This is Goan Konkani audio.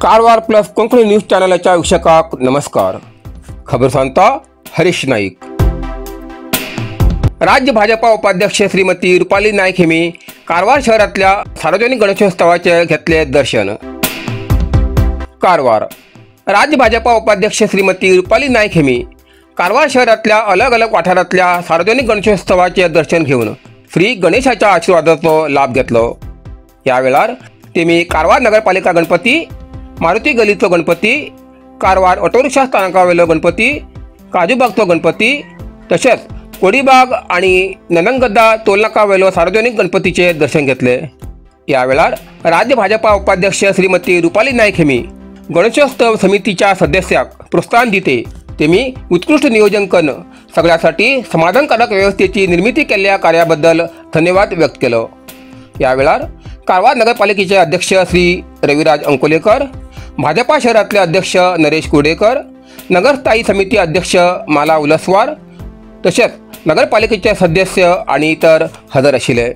कारवार प्लस कोंकणी न्यूज चॅनलाच्या वीक्षकांक नमस्कार. खबर सांगता हरीश नाईक. राज्य भाजपा उपाध्यक्ष श्रीमती रुपाली नाईक हेमी कारवार शहरातल्या सार्वजनिक गणेशोत्सवाचे घेतले दर्शन. कारवार राज्य भाजपा उपाध्यक्ष श्रीमती रुपाली नाईक हेमी कारवार शहरातल्या अलग अलग वाठारांतल्या सार्वजनिक गणेशोत्सवाचे दर्शन घेवन श्री गणेशाच्या आशीर्वादाचो लाभ घेतलो. ह्या वेळार तेमी कारवार नगरपालिका गणपती, मारुती गलीचो गणपती, कारवार ऑटोरिक्षा स्थानकावेलो गणपती, काजूबागचो गणपती तशेंच कोडीबाग आणि ननंगद्दा टोलनाकावेलो सार्वजनिक गणपतीचे दर्शन घेतले. या वेळार राज्य भाजपा उपाध्यक्ष श्रीमती रुपाली नाईक हेमी गणेशोत्सव समितीच्या सदस्याक प्रोत्साहन दिते तेमी उत्कृष्ट नियोजन करून सगळ्यासाठी समाधानकारक व्यवस्थेची निर्मिती केल्ल्या कार्याबद्दल धन्यवाद व्यक्त केलो. या वेळार कारवार नगरपालिकेचे अध्यक्ष श्री रविराज अंकोलेकर, भाजपा शहरातले अध्यक्ष नरेश कुर्डेकर, नगर स्थायी समिती अध्यक्ष माला उलसवार तसेच नगरपालिकेचे सदस्य आणि इतर हजर आशिल्ले.